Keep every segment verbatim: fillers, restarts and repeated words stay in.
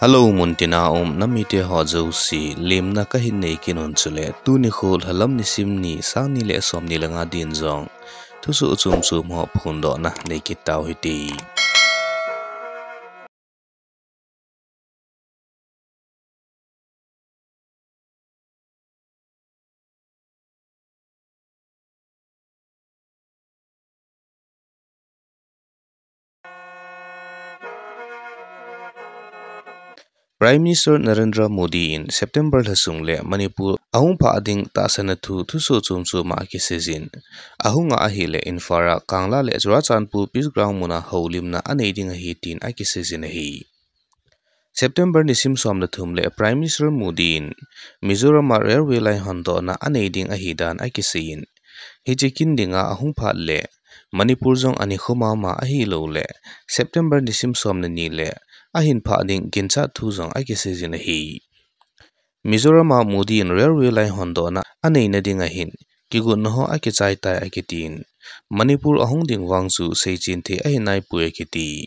Hello, muntina um namite ho jouse, lemna kahin nei kit un chule, tuni kho lhalam nisim ni, sang ni le som ni le nga din jong thusoh chom chom ho phondohna nei kit tau hite. Prime Minister Narendra Modi in September lha sung le Manipur ahung phah ding tahsanna thu thusoh chom chom a akiseijin. Ahung a ahile Imphal a Kangla le Churachandpur Peace Ground muna houlimna anei ding ahi tin akiseijin ahi. September nisim som le thum le Prime Minister Modi in Mizoram a railway line hondohna anei ding ahi dan akiseiyin. Hiche kin dinga ahung phat le Manipur jong ani khoma ma ahilou le September nisim som le ni le ahin phah ding ginchat thu jong akiseijin ahi. Mizoram a Modi in railway line hondohna aneina ding ahin, kigotna ho akichai tai akitin. Manipur ahung ding vang chu seichen thei ahi naipoi akiti.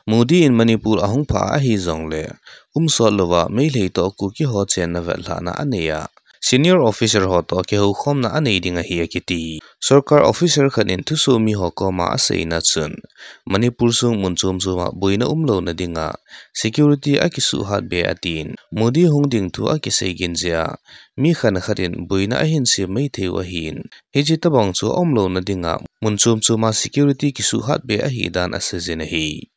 Modi in Manipur ahung phah ahi jongle, umsot louva Meitei toh Kuki ho chenna vetlhahna anei a, senior officer ho toh kihoukhomna anei ding ahi akiti. Sorkar officer khat in thusoh mi ho koma aseina chun, Manipur sung mun chom chom a boina umlouna dinga security akisuhhat be atin. Modi hung ding thu akisei gin jeh a, mi khat khat in boina ahin sem maithei u ahin. Hiche tabang chu aumlouna dinga mun chom chom a security kisuhhat be ahi dan aseijin ahi.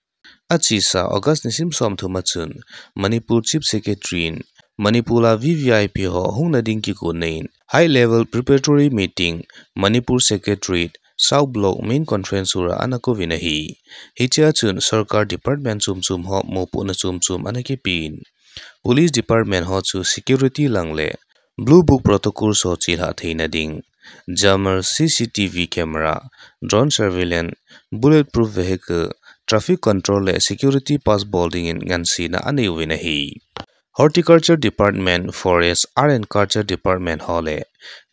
Achesa August nisim som thum a chun Manipur Chief Secretary in Manipur a V V I P ho hungna ding kigotna in High Level Preparatory Meeting Manipur Secretariat South Block Main Conference Hall a ana kouvin ahi. Hichea chun sorkar department chom chom ho mopohna chom chom ana kipen. Police department ho chu security lang le Blue Book protocol ho chelhah theina ding, jammer, C C T V camera, drone surveillance, bulletproof vehicle, traffic control le security pass bol dingin ngansena anei uvin ahi. Horticulture Department, Forest, Art and Culture Department ho le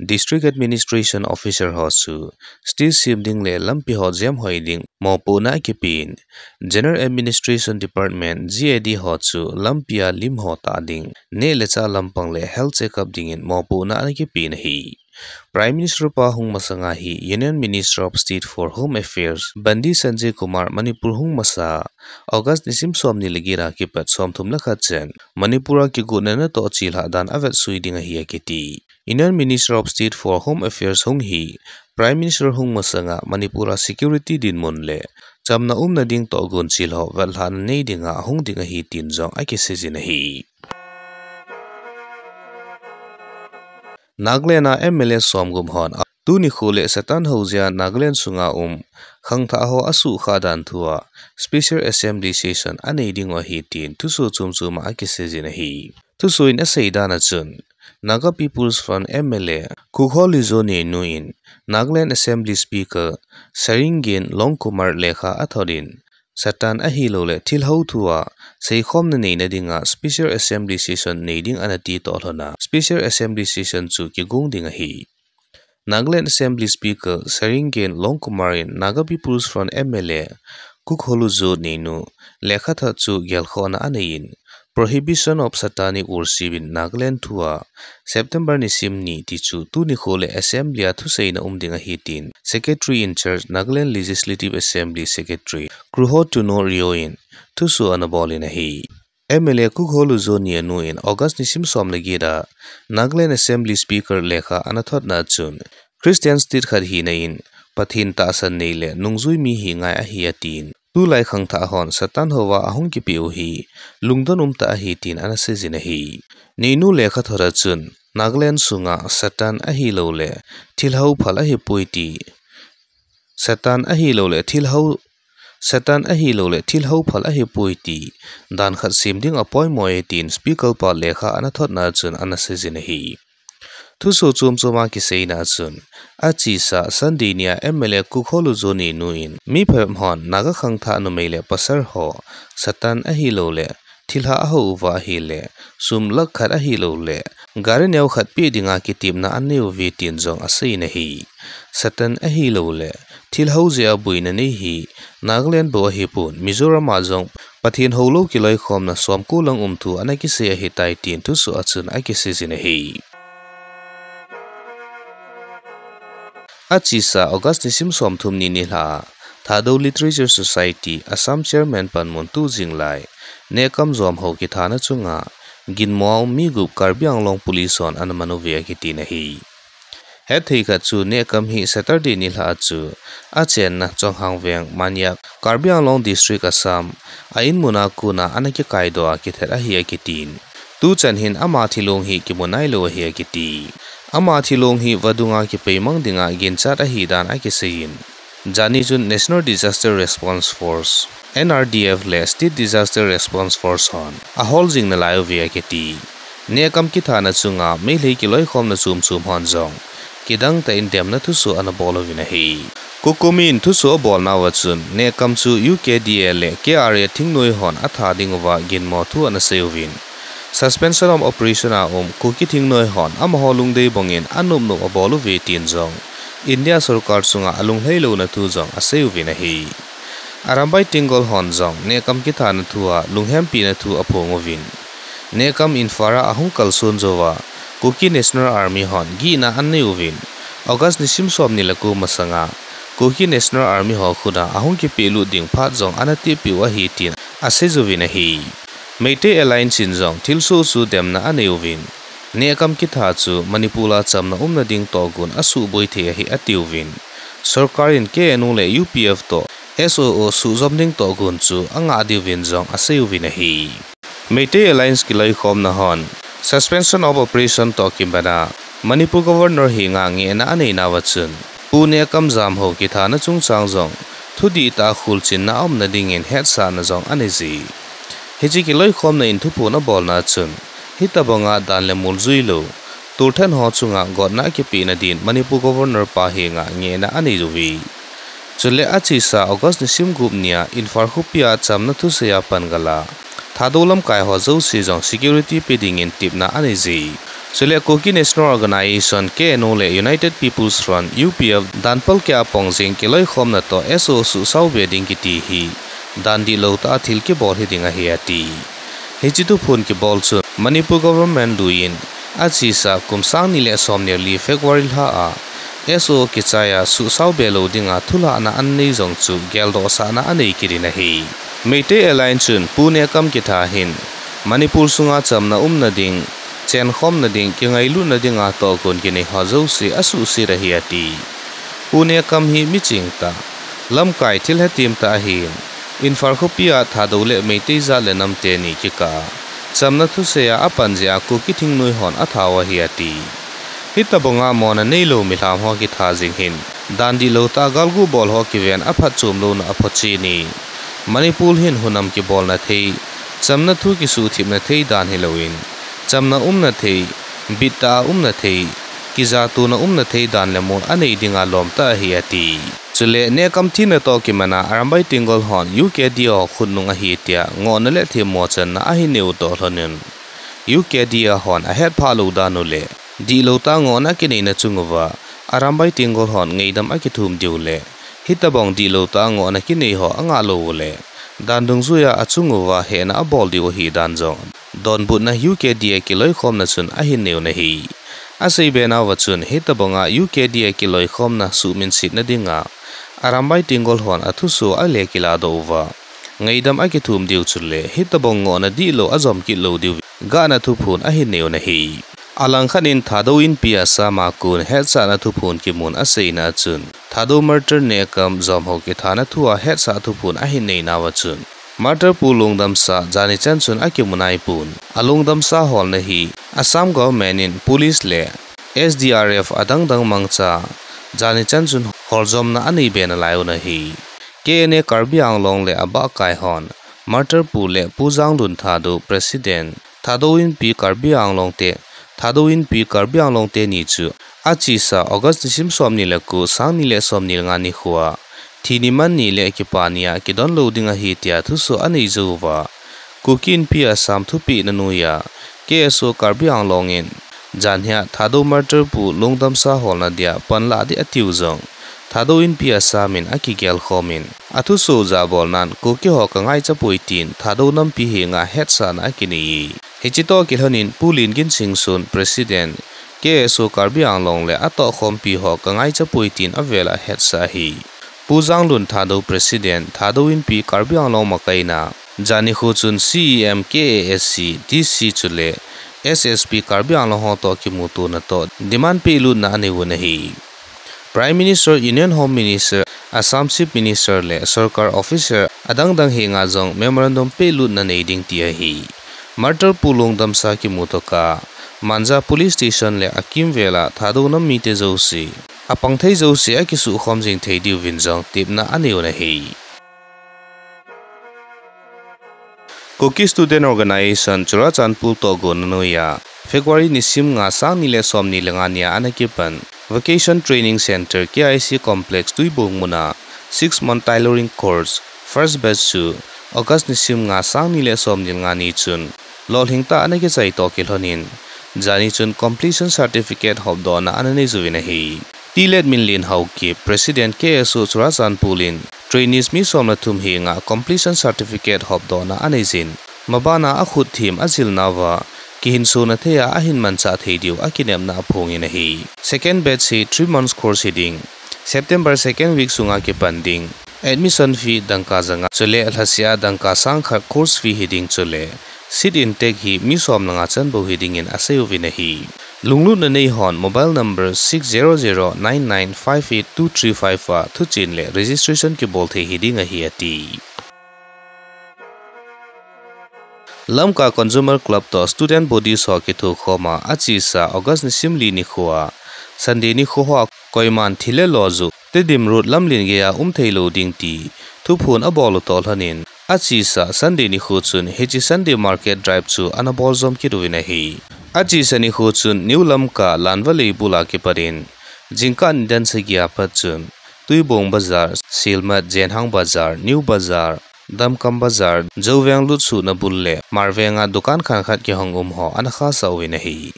District Administration Officer ho chu stage sem ding le lampi ho jemhoi ding mopohna akipen. General Administration Department, G A D ho chu lampi a lim ho tah ding, neh le chah lampang le health checkup dingin mopohna ana kipen ahi. Prime Minister pa hung masanga hi Union Minister of State for Home Affairs Bhante Sanjay Kumar Manipur hung masa August nisim som ni le get a kipat som thum le khat chan Manipur a kigotna natoh chelhah dan avetsui ding ahi akiti. Union Minister of State for Home Affairs hung hi Prime Minister hung masanga Manipur a security dinmun le chamna umna ding toh gon chel ho vetlhahna nei dinga ahung ding ahi tin jong akiseijin ahi. Nagaland a M L A som gup hon a tuni kho le Satan hou jeh a Nagaland sunga um khangthah ho asuhkhah dan thua Special Assembly Session anei ding u ahi tin thusoh chom chom a akiseijin ahi. Thusoh in asei dan a chun, Naga People's Front M L A Kukho Lizho Neinu in Nagaland Assembly Speaker Sharingain Longkumar lekha athot in, Satan ahilou le thilhou thua seikhomna neina dinga Special Assembly Session nei ding ana ti toh lhon a, Special Assembly Session chu kigong ding ahi. Nagaland Assembly Speaker Sharingain Longkumar in Naga People's Front M L A Kukho Lizho Neinu lekhathot chu gelkhohna anei in, Prohibition of Satanic Worship in Nagaland thua September nisim ni ti chu tuni kho le Assembly a thuseina um ding ahi tin Secretary in Charge Nagaland Legislative Assembly Secretary Kukho Tuno Rio in thusoh ana bol in ahi. M L A Kukho Lizho Neinu in August nisim som le get a Nagaland Assembly Speaker lekha ana thotna chun, Christian state khat hina in Pathen tahsan nei le nungjui mi hi ngai ahi atin, tulai khangthah hon Satan houva ahung kipeh u hi lungdon umtah ahi tin ana seijin ahi. Neinu lekhathot a chun, Nagaland sunga Satan ahilou le thilhou phal ahipoi ti, Satan ahilou le thilhou, Satan ahilou le thilhou phal ahipoi ti dan khat sem ding apoimo e tin Speaker pa lekha ana thotna chun ana seijin ahi. Thusoh chom chom a kiseina chun, achesa Sunday nia M L A Kukho Lizho Neinu in mi phabep hon Naga khangthah numei le pasal ho Satan ahilou le thilha ahou uva ahile sum lakh khat ahilou le gari neo khat peh dinga kitepna anei uve tin jong asei in ahi. Satan ahilouleh thil hao jeh a boina nei hi Nagaland bou ahipon, Mizoram a jong Pathen houlou kiloikhomna somko lang um thu ana kisei ahitai tin thusoh a chun akisei jin ahi. Achesa August nisim somthum ni nilhah a, Thadou Literature Society Assam Chairman panmun tuh jing lai, NECOM jomhou kithana chunga ginmo a um mi gup Karbi Anglong Police hon ana man uve akitin ahi. Hetthei khat chu NECOM hi Saturday nilhah a chu achenna Chonghang Veng, Maniak, Karbi Anglong District, Assam a in mun a kona ana kikaidoh a kithat ahi akitin. Tuchan hin ama thilong hi kimu nailou ahi akiti. Ama thilong hi vadung a kipeimang dinga ginchat ahi dan akisei in, jani chun National Disaster Response Force, N R D F le State Disaster Response Force hon ahol jing nalai uve akiti. NECOM kithana chunga Meitei kiloikhomna chomchom hon jong kidang tah in demna thusoh ana bol uvin ahi. COCOMI in thusoh abolnauva chun NECOM chu U K D A le K R A thingnoi hon atha ding uva ginmo thu ana sei uvin, Suspension of Operation a um Kuki thingnoi hon amaho lungdei bang in anop nop abol uve tin jong India sorkar chunga alunglhai louna thu jong asei uvin ahi. Arambai Tenggol hon jong NECOM kithana thu a lunghempina thu aphong uvin, NECOM Imphal a ahung kalson jouva Kuki National Army hon gihna anei uvin, August nisim somni le ko masanga Kuki National Army ho khut a ahung kipehlut ding phat jong ana tepeh u ahi tin asei jouvin ahi. Meitei Alliance in jong thilsoh chu demna anei uvin, NECOM kitha chu Manipur a chamna umna ding tohgon asuhboi thei ahi atiuvin, sorkar in K N O le U P F toh S O O suhjom ding tohgon chu angah diuvin jong asei uvin ahi. Meitei Alliance kiloikhomna hon Suspension of Operation toh kibana Manipur Governor henga ngehna aneinauva chun, Pu NECOM jomhou kithana chungchang jong thudihtah a kholchinna aumna dingin hetsahna jong anei ji. Hiche kiloikhomna in thuphon abolna chun, hitobanga dan le mol juilou, tolthat ho chunga gotna akipehna din Manipur Governor pa henga ngehna anei uve. Chule achesa August nisim gup nia Imphal khopi a chamna thusei a pan gal a Thadou lamkai ho jouse jong security pe dingin tepna anei ji. Chule Kuki National Organization, K N O le United People's Front, U P F, dan palkeh a pang jing kiloikhomna toh S O O suhsao be ding kiti hi dan dihlou tah a thil kibol hiding ahi ati. Hiche thuphon kibol chun Manipur government lui in achesa kum sang ni le somni le li February lha a S O O kichai a suhsao be lou dinga thulhahna anei jong chu geldohsahna anei kit in ahi. Meitei Alliance chun Pu NECOM kitha hin Manipur sunga chamna umna ding, chenkhomna ding, kingailutna dinga tohgon kinei ho jouse asuhset ahi ati. Pu NECOM hi miching tah, lamkai thil hetem tah ahin, Imphal khopi a Thadou le Meitei jat le nam teni kikah a chamna thusei a apan jeh a Kuki thingnoi hon atha u ahi ati. Hitobanga mona neilou milham ho kitha jing hin dan dihlou tah a galgu bol ho kiven a phatchom louna aphochen e. Manipur hin hunam kibolna thei, chamna thu kisuhthipna thei dan hilouvin, chamna umna thei, bittah a umna thei, kijatona umna thei dan le mol anei dinga lom tah ahi ati. Chule NECOM thina toh kiman a Arambai Tenggol hon U K D A ho khutnung ahi tia ngohna le themmo channa ahin neiu toh lhon in, U K D A hon ahetphah lou dan u le dihlou tah a ngohna kineina chung uva Arambai Tenggol hon ngaidam akithum diu le hitobang dihlou tah a ngohna kinei ho angah lou u le dan dungjuia achung uva hehna abol diu ahi dan jong donbutna U K D A kiloikhomna chun ahin neiu ahi. Asei be nauva chun hitobanga U K D A kiloikhomna suhminsetna dinga Arambai Tenggol hon athusoh a le kilahdoh uva ngaidam akithum diu chule hitobang ngohna dihlou ajom kit lou diu gahna thuphon ahin neiu ahi. Alangkhat in Thadou Inpi Assam a kon hetsahna thuphon kimun aseina a chun, Thadou martyr NECOM jomhou kithana thu a hetsah thuphon ahin neinauva chun, martyr pu lungdamsa jani chan chun akimu naipon, alungdamsa holna hi Assam government in police le S D R F adangdang mangcha jani chan chun holjomna anei be nalai u ahi. K N A Karbi Anglong le abahkai hon martyr pu le Pu Janglun Thadou, President, Thadou Inpi Karbi Anglong te, Thadou Inpi Karbi Anglong teni chu achesa August nisim somni le ko, sang ni le somni le nga nikho a thi niman ni le kipah nia kidon lou ding ahi tia thusoh anei jou uva, Kuki Inpi Assam thupehna noiya K S O Karbi Anglong in Janhia Thadou martyr pu lungdamsa holna dia panlah ding atiu jong Thadou Inpi a samin akigel khomin, athusoh jabolnan Kuki ho kangaicha poi tin Thadou nampi henga hetsahna akinei. Hiche toh kilhonin Pu Lingin Singson, President, K S O Karbi Anglong le atohkhompi ho kangaicha poi tin avel a hetsah ahi. Pu Janglun Thadou, President, Thadou Inpi Karbi Anglong makaina, jani kho chun C E M, K A S C, D C chule S S P Karbi Anglong ho toh kimutona toh demand pehlutna anei un ahi. Prime Minister, Union Home Minister, Assam Chief Minister le sorkar officer adangdang henga jong memorandum pehlutna nei ding ti ahi. Martyr pu lungdamsa kimutoh a, Manja Police Station le akimvel a Thadou nam mite jouse, apang thei jouse akisukhom jing thei diuvin jong tepna anei un ahi. Kuki Student Organisation Churachandpur toh gonna noiya February nisim nga, sangni le somni le nga nia ana kipan Vocation Training Center, K I C Complex Tuibong muna six month tailoring course first batch chu August nisim nga, sangni le somni le nga ni chun lolhing tah a ana kichai toh kilhonin, jani chun completion certificate hopdohna ana nei uvin ahi. Tilet Minlen Haokip, President, K S O Churachandpur in trainees mi som le thum henga completion certificate hopdohna anei jin, mabana akhut them ajilnauva kihinsona thei a ahin manchah thei diu akinepna aphongin ahi. Second batch hi three months course hiding, September second week sunga kipan ding. Admission fee dangka janga, chule lhasia dangka sangkhat course fee hiding chule seat intake hi mi som le nga chan bou hidingin asei uvin ahi. Lunglutna nei hon mobile number six zero zero nine nine five eight two three five a thuchen le registration kibol thei hiding ahi ati. Lamka Consumer Club toh Student Bodies ho kithokhoma achesa August nisim li nikhoa Sunday nikho hoa koiman thil le lo joh Tedim Road lamlen geiya um thei lou ding ti thuphon abol u toh lhonin, achesa Sunday nikho chun hiche Sunday Market Drive chu ana bol jom kit uvin ahi. Achesa nikho chun New Lamka Lanva Leibul a kipatin jingkah nidan sagi a pat chun Tuibong Bazar, Silmat, Jenhang Bazar, New Bazar, Damkam Bazar, Jouveng lutsuhna bul le Marveng a dukan khankhat kihong um ho ana khasah uvin ahi.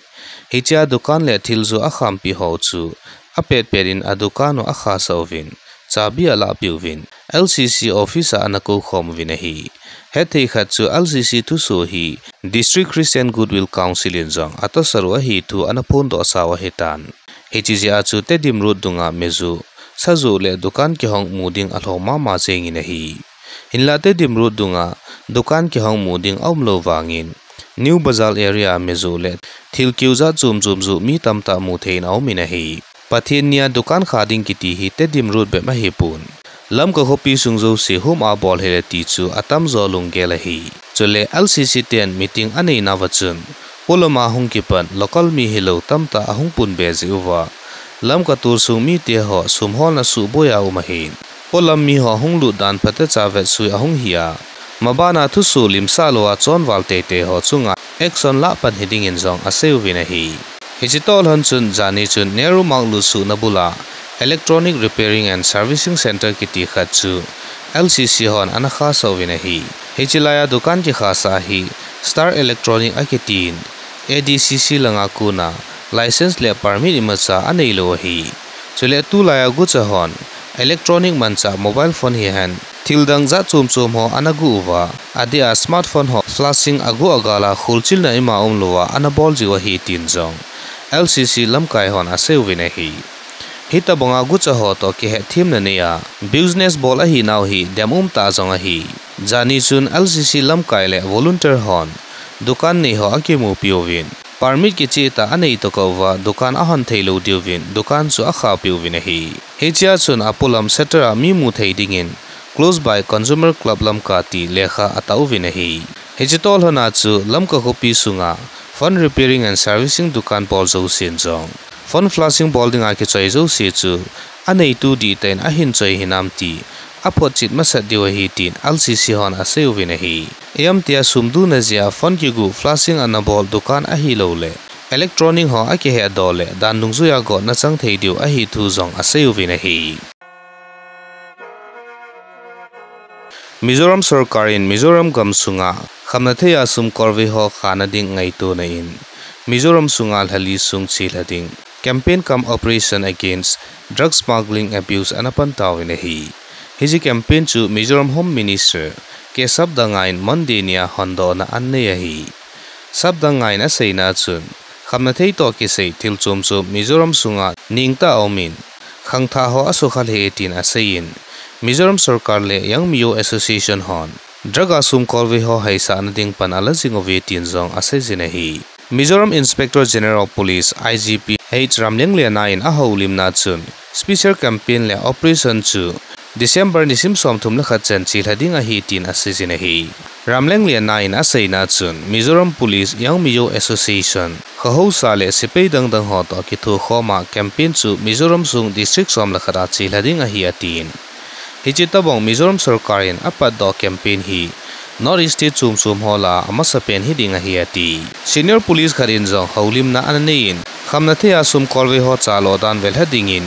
Hichea dukan le thil joh akhampi ho chu apet pet in adukan u akhasah uvin, chabi alahpeh uvin, L C C office a ana koukhom uvin ahi. Hetthei khat chu L C C thusoh hi District Christian Goodwill Council in jong atosah u ahi thu ana phondoh sau ahitan. Hiche jeh a chu Tedim Road dunga me joh, sa joh le dukan kihong mu ding alhom mama jengin ahi. Hinla Tedim Road dunga dukan kihong mu ding aumlou vangin, New Bazar area a me joh le thil kiu jat chom chom joh mi tamtah mu thei in aumin ahi. Pathen nia dukan kha ding kiti hi Tedim Road bep ahipon, Lamka khopi sung jouse hom a bol hile ti chu atamjo lunggel ahi. Chule L C C ten meeting aneinauva chun, polam a hung kipan local mi hilou tamtah ahung pun be jeh uva, Lamka tolsung mite ho sum holna suhboi a um ahin, polam mi ho hung lut dan phatecha vetsui ahung hi a, mabana thusoh limsah lou a chonval teitei ho chunga action lah pan hidingin jong asei uvin ahi. Hiche toh lhon chun jani chun Nehru Marg lutsuhna bula Electronic Repairing and Servicing Center kiti khat chu L C C hon ana khasah uvin ahi. Hiche laiya dukan kikhasah hi Star Electronic akitin, A D C C langa kona license le permit imacha aneilou ahi. Chule tulaiya gucha hon electronic manchah mobile phone hihen thil dang jat chom chom ho ana guh uva, adeh a smartphone ho flashing aguh agal a kholchilna ima umlouva ana bol jiu ahi tin jong L C C lamkai hon asei uvin ahi. Hitobanga gucha ho toh kihetthemna neiya business bol ahinau hi dem umtah jong ahi. Jani chun L C C lamkai le volunteer hon dukan nei ho akimupi uvin, permit kichehtah anei tokah uva dukan ahon theilou diuvin dukan chu akhapeh uvin ahi. Hichea chun apolam shutter a mi mu thei dingin Close by Consumer Club Lamka ti lekha atah uvin ahi. Hiche toh lhona chu Lamka khopi sunga phone repairing and servicing dukan bol jousen jong phone flashing bol dinga kichoi jouse chu aneitu dihtah in ahin choi hinam ti aphotchet masat diu ahi tin L C C hon asei uvin ahi. Ijemtia sum duhna jeh a phone kiguh flashing ana bol dukan ahilouleh electronic ho akihetdoh leh dan dungjuia gotna chang thei diu ahi thu jong asei uvin ahi. Mizoram sorkar in Mizoram gamsunga khamna thei a sum kolvei ho khana ding ngaitona in Mizoram sunga lhali sung chelha ding campaign cum operation against drug smuggling abuse ana pan tauvin ahi. Hiche campaign chu Mizoram Home Minister K Sapdanga in Monday nia hondohna anei ahi. Sapdanga in aseina chun, khamna thei toh kisai thil chom chom Mizoram sunga ningtah a um in, khangthah ho asukha lheh e tin asei in, Mizoram sorkar le Young Mizo Association hon drug a sum kolvei ho haisahna ding pan ala jing uve tin jong asei jin ahi. Mizoram Inspector General of Police, I G P, H Ramliangliana in ahoulimna chun, special campaign le operation chu December nisim somthum le khat chan chelha ding ahi tin asei jin ahi. Ramliangliana in aseina chun, Mizoram Police, Young Mizo Association, kho hausa le sepai dangdang ho toh kithokhom a campaign chu Mizoram sung district som le khat a chelha ding ahi atin. Hiche tobang Mizoram sorkar in apatdoh campaign hi North East state chom chom ho lah a amasapen hiding ahi ati. Senior police khat in jong houlimna ana nei in, khamna thei a sum kolvei ho chalo dan velha dingin,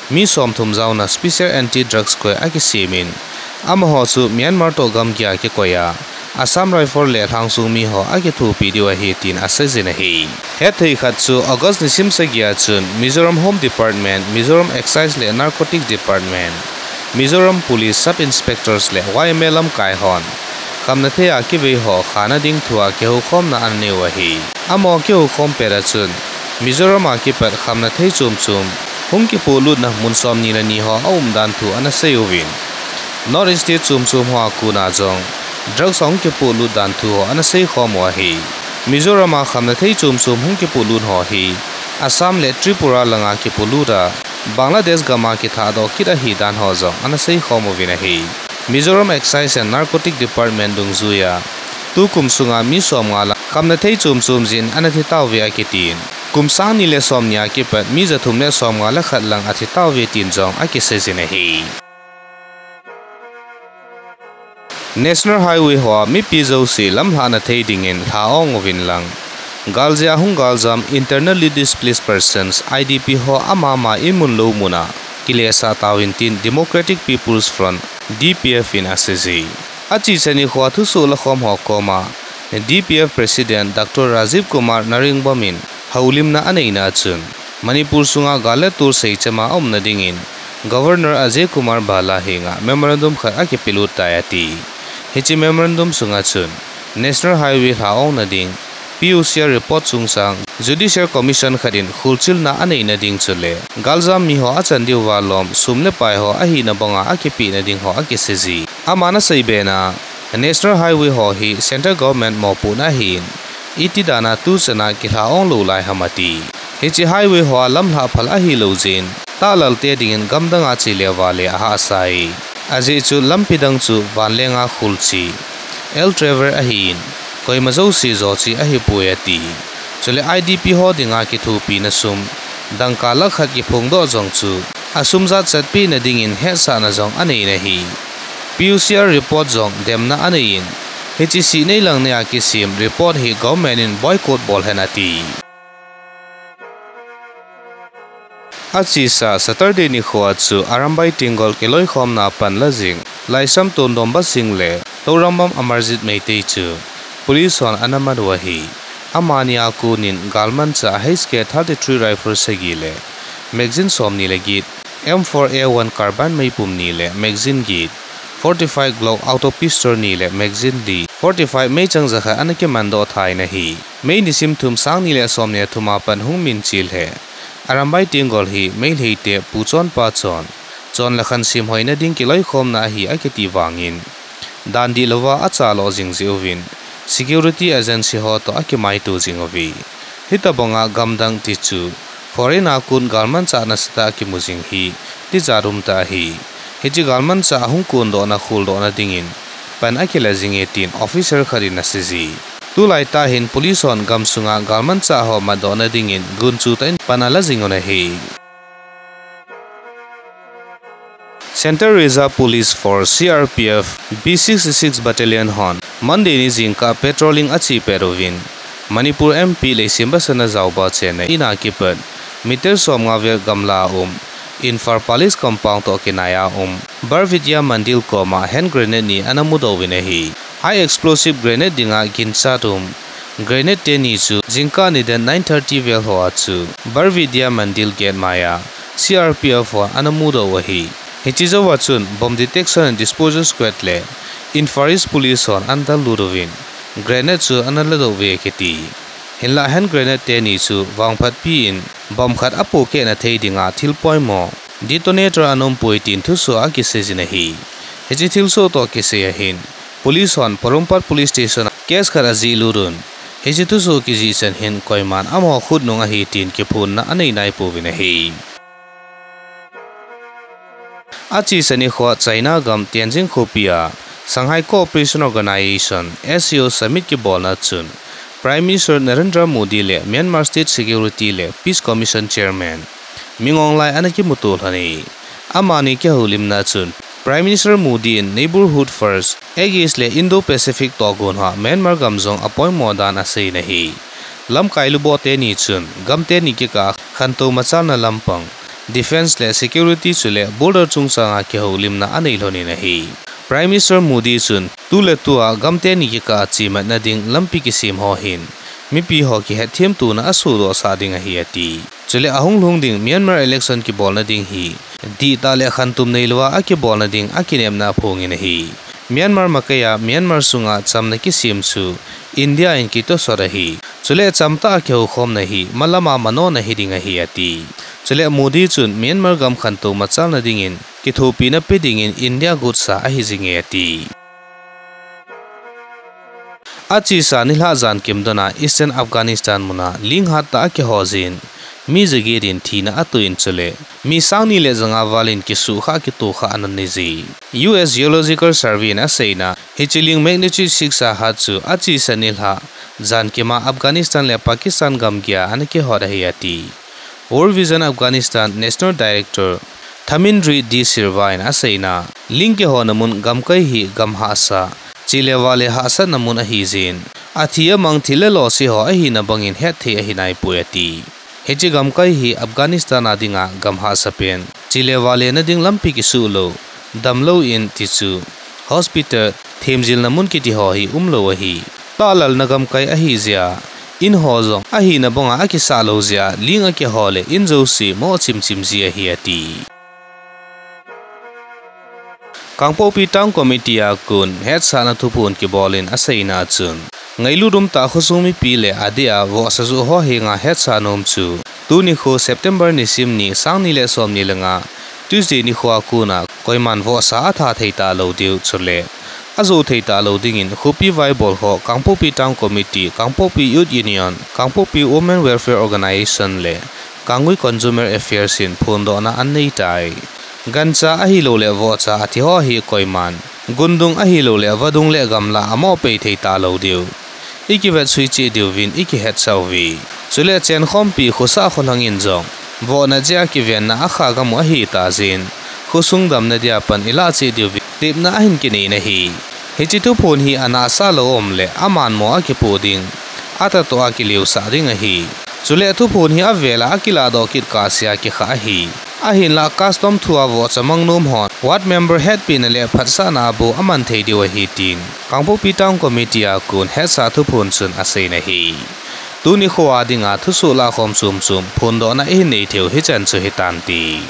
mi somthum jaona Special Anti-Drug Squad akisem in, amaho chu Myanmar toh gamgi a kikoi a, Assam Rifle le lhangsung mi ho akithopi diu ahi tin asei jin ahi. Hetthei khat chu August nisim sagi a chun Mizoram Home Department, Mizoram Excise le Narcotic Department, Mizoram Police Sub Inspectors le Y M A lamkai hon khamna thei a kivei ho khana ding thu a kihoukhomna ana neiu ahi. Amaho kihoukhom pet a chun Mizoram a kipat khamna thei chom chom hung kipohlutna mun somni le ni ho aumdan thu ana sei uvin, North East state chom chom ho a kona jong drugs ahung kipohlut dan thu ho ana seikhom u ahi. Mizoram a khamna thei chom chom hung kipohlut ho hi Assam le Tripura langa kipohlut a, Bangladesh gam a kithahdoh kit ahidan ho jong ana seikhom uvin ahi. Mizoram Excise and Narcotic Department dungjuia tukum sunga mi somnga lah khamna thei chom chom jin ana thi tauve akitin, kum sang ni le somni a kipat mi jathum le somnga le khat lang athi tauve tin jong akisei jin ahi. National Highway hoa mipi jouse lamlhahna thei dingin lha-ong uvin lang, galjia hung galjam Internally Displaced Persons, I D P ho amama inmun lou muna kilesah tauvin tin Democratic People's Front, D P F in aseiye. Achesa nikhoa thusoh lakhom ho koma D P F President Doctor Rajiv Kumar Naringbam in houlimna aneina chun, Manipur sunga gal le tol seichama aumna dingin Governor Ajay Kumar Bhalla henga memorandum khat akipelut tai ati. Hiche memorandum sunga chun National Highway lha-ongna ding, P U C R report chungsang Judicial Commission khat in kholchilna aneina ding chule galjam miho achan diuva lom, sum le pai ho ahina banga akipehna ding ho akiseiye. Aman aseibe na, National Highway ho hi Central Government mopohna ahin, iti dana tuchana kilha-ong lou lai ham ati. Hiche highway hoa lamlhah phal ahilou jeh in, tahlalte dingin gamdanga chele vale ahahsai. Ajeh chu lampi dang chu vanlenga kholche, L travel ahin, koima jouse joche ahipoi ati. Chule I D P ho dinga kithopina sum dangka lakh khat kiphongdoh jong chu asum jat chatpehna dingin hetsahna jong aneina ahi. P U C R report jong demna aneiyin, hiche sihnei langnei a kisem report hi government in boycott bol hen ati. Achesa Saturday nikhoa chu Arambai Tenggol kiloikhomna panla jing Laishram Tondom Basing le Tourambam Amarjit Meitei chu police hon ana manu ahi. Amani a konin galmanchah H K thirty-three rifle sagi le magazine somni le get, M four A one carbine meipum ni le magazine get, forty-five Glock auto pistol ni le magazine li, forty-five meichang jakhat ana kimandoh thain ahi. May nisim thum, sangni le somni le thum a pat hung minchil he Arambai Tenggol hi Meiteite puchonpa chon, chon le khan semhoina ding kiloikhomna ahi akiti vangin, dan dihlouva achalo jing jeh uvin, security agency ho toh akimaito jing uve. Hitobanga gamdang tichu foreign a kon galmanchah nasatah a kimu jing hi tijat umtah ahi. Hiche galmanchah ahung kondohna, kholdohna dingin pan akila jinge tin officer khat in aseiye. Tulaitah hin police hon gamsunga galmanchah ho matdohna dingin gunchutah in pan ala jing un ahi. Central Reserve Police Force, C R P F, B sixty-six Battalion hon Monday ni jingkah patrolling ache pet uvin, Manipur M P Leishemba Sanajaoba chenna in a kipat meter somnga vel gamla a um Imphal Palace compound toh kinai a um Bar Vidya Mandir koma hand grenade ni ana mudoh uvin ahi. High explosive grenade dinga ginchat um Grenade teni chu jingkah nidan nine thirty vel hoa chu Bar Vidya Mandir gate maiya C R P F hon ana mudoh u ahi. Hiche jouva chun Bomb Detection and Disposal Squad le Imphal East Police hon ana dallut uvin grenade chu ana ladoh uve akiti. Hinlah hand grenade teni chu vangphatpi in bomb khat apohkeh na thei dinga thil poimo detonator ana umpoi tin thusoh a akiseijin ahi. Hiche thilsoh toh kisai ahin, police hon Porompat Police Station a case khat ajihlut un, hiche thusoh kijih chan hin koiman amaho khutnung ahi tin kiphonna anei naipouvin ahi. Achesa nikhoa China gam Tianjin khopia Shanghai Cooperation Organization, S C O Summit kibolna chun Prime Minister Narendra Modi le Myanmar State Security le Peace Commission Chairman Min Aung Hlaing ana kimuto lhon e. Amani kihoulimna chun Prime Minister Modi in Neighborhood First, Act East le Indo-Pacific tohgon hoa Myanmar gam jong apoimo dan aseiyin ahi. Lamkai lubo teni chun gam teni kikah a khantou machalna lampang, defence le security chule border chungchanga kihoulimna anei lhonin ahi. Prime Minister Modi chun tuletua gam teni kikah a chematna ding lampi kisem ho hin mipi ho kihetthem tona asodohsah ding ahi ati. Chule ahung lhung ding Myanmar election kibolna ding hi dihtah le khantum neilouva akibolna ding akinepna aphongin ahi. Myanmar makaiya Myanmar sunga chamna kisem chu India in kitosot ahi. Chule chamtah a kihoukhomna hi malama manona hiding ahi ati. Chule Modi chun Myanmar gam khantou machalna dingin kithopina pe dingin India gotsa ahijinge ati. Achesa nilhah jankim dona Eastern Afghanistan muna linghattah a kihojin mi jaget in thina atoh in chule mi sangni le janga val in kisuhkhah kitohkhah ana neiji. U S Geological Survey in aseina hiche ling magnitude six a hat chu achesa nilhah jankima Afghanistan le Pakistan gamgia ana kihot ahi ati. World Vision Afghanistan National Director Thamindri D Sirva in aseina, ling kihona mun gamkai hi gam hahsa, che le vale hahsatna mun ahijin, athi amang thil le lose ho ahina bangin hetthei ahinaipoi ati. Hiche gamkai hi Afghanistan a dinga gam hahsa pen, che le vale na ding lampi kisuhlou, damlou in tichu hospital, themjilna mun kiti ho hi umlou ahi. Tahlalna gamkai ahijeh a, in ho jong ahina banga akisahlou jeh a ling akiho le in jouse mo chimchim ji ahi ati. Kangpokpi Town Committee a kon hetsahna thuphon kibol in aseina chun, ngailut umtah khosung mipi le adeh a vohsa joh ho henga hetsah nom chu, tunikho September nisim ni, sangni le somni le nga, Tuesday nikhoa kona koiman vohsa atha thei talou diu chule ajoh thei talou dingin khopi vaibol ho Kangpokpi Town Committee, Kangpokpi Youth Union, Kangpokpi Women Welfare Organisation le Kangui Consumer Affairs in phondohna aneitai. Gancha ahiloule vohcha athi ho hi koiman gundung ahiloule vadung le gamla amohpei thei talou diu, ikivet sui cheh diuvin ikihetsah uve. Chule chenkhompi khosah kholhang in jong vohna jeh a kivenna akhah gam u ahitah jeh in, khosung damna dia pan ilah cheh diuvin tepna ahin kinei in ahi. Hiche thuphon hi anahsah lou um le amanmo akipoh ding, atahtoh a kileosah ding ahi. Chule thuphon hi avel a akilahdoh kit kahsea kikhah ahi. Ahinlah custom thua vohcha mang nom hon ward member hetpehna le phatsahna a bou aman thei diu ahi tin Kangpokpi Town Committee a kon hetsah thuphon chun aseiyin ahi. Tunikho a dinga thusoh lahkhom chomchom phondohna ihin nei theiu hichan chu hitante.